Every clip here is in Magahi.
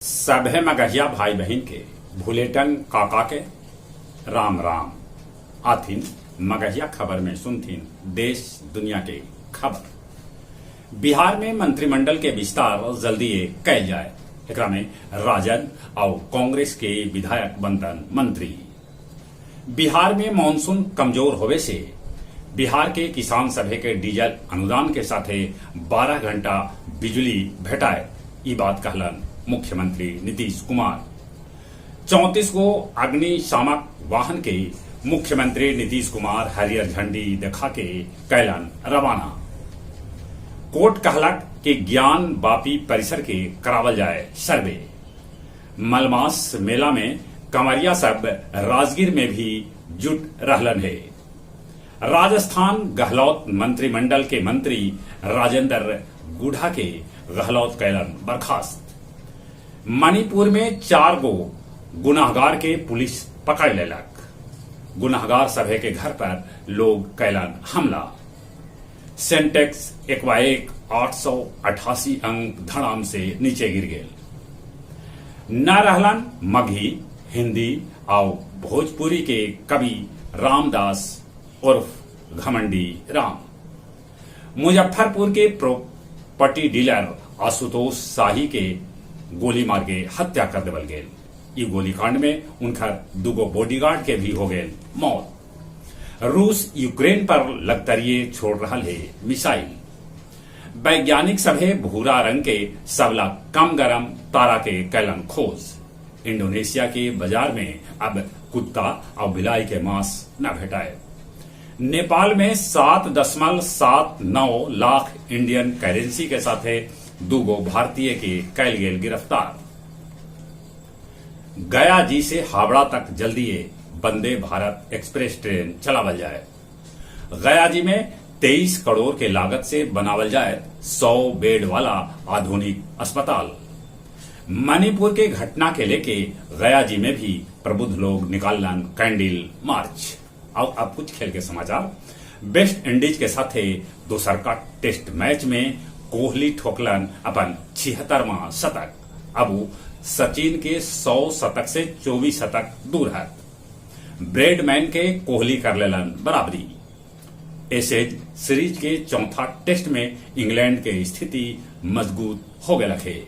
सभे मगहिया भाई बहिन के भुलेटन काका के राम राम। आथिन मगहिया खबर में सुनथिन देश दुनिया के खबर। बिहार में मंत्रिमंडल के विस्तार जल्दीये कैल जाए। एकरा में राजद आउ कांग्रेस के विधायक बनतन मंत्री। बिहार में मानसून कमजोर होवे से बिहार के किसान सभे के डीजल अनुदान के साथे 12 घंटा बिजली भेटाए, ई बात कहलन मुख्यमंत्री नीतीश कुमार। 34 गो अग्निशामक वाहन के मुख्यमंत्री नीतीश कुमार हरियर झंडी देखा के कैलन रवाना। कोर्ट कहलक कि ज्ञान वापी परिसर के करावल जाए सर्वे। मलमास मेला में कंवरिया सब राजगीर में भी जुट रहलन हे। राजस्थान गहलोत मंत्रिमंडल के मंत्री राजेंद्र गुढ़ा के गहलोत कैलन बर्खास्त। मणिपुर में 4 गो गुनाहगार के पुलिस पकड़ लेलक। गुनाहगार सभे के घर पर लोग कैलन हमला। सेंटेक्स एकवाएक 888 अंक धड़ाम से नीचे गिर गेल। न रहलन मगही, हिंदी आउ भोजपुरी के कवि रामदास उर्फ घमंडी राम। मुजफ्फरपुर के प्रॉपर्टी डीलर आशुतोष शाही के गोली मार के हत्या कर देवल गेल। ई गोलीकांड में उनकर दुगो बॉडीगार्ड के भी हो गेल मौत। रूस यूक्रेन पर लगतरिये छोड़ रहा है मिसाइल। वैज्ञानिक सभे भूरा रंग के सबला कम गरम तारा के कैलन खोज। इंडोनेशिया के बाजार में अब कुत्ता और बिलाई के मांस न भेटाए। नेपाल में 7.79 लाख इंडियन करेंसी के साथे दूगो भारतीय के कैल गेल गिरफ्तार। गया जी से हावड़ा तक जल्दीए वंदे भारत एक्सप्रेस ट्रेन चलावल जाए। गया जी में 23 करोड़ के लागत से बनावल जाए 100 बेड वाला आधुनिक अस्पताल। मणिपुर के घटना के लेके गया जी में भी प्रबुद्ध लोग निकालन कैंडल मार्च। और अब कुछ खेल के समाचार। वेस्ट इंडीज के साथे दोसर का टेस्ट मैच में कोहली ठोकलन अपन 76वां शतक। अब सचिन के 100 शतक से 24 शतक दूर है। ब्रेडमैन के कोहली कर लेलन बराबरी। एशेज सीरीज के चौथा टेस्ट में इंग्लैंड के स्थिति मजबूत हो गया है।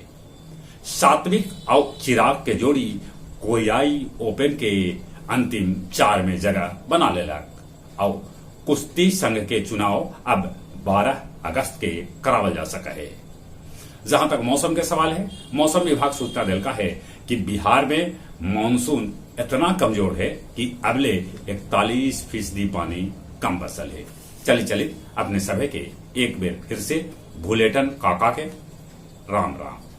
सात्विक और चिराग के जोड़ी कोरियाई ओपन के अंतिम 4 में जगह बना लेलक। और कुश्ती संघ के चुनाव अब 12 अगस्त के करावल जा सका है। जहां तक मौसम के सवाल है, मौसम विभाग सूचना दिलका है कि बिहार में मानसून इतना कमजोर है कि अबले 41% पानी कम बरसल है। चली चली अपने सभे के एक बेर फिर से भुलेटन काका के राम राम।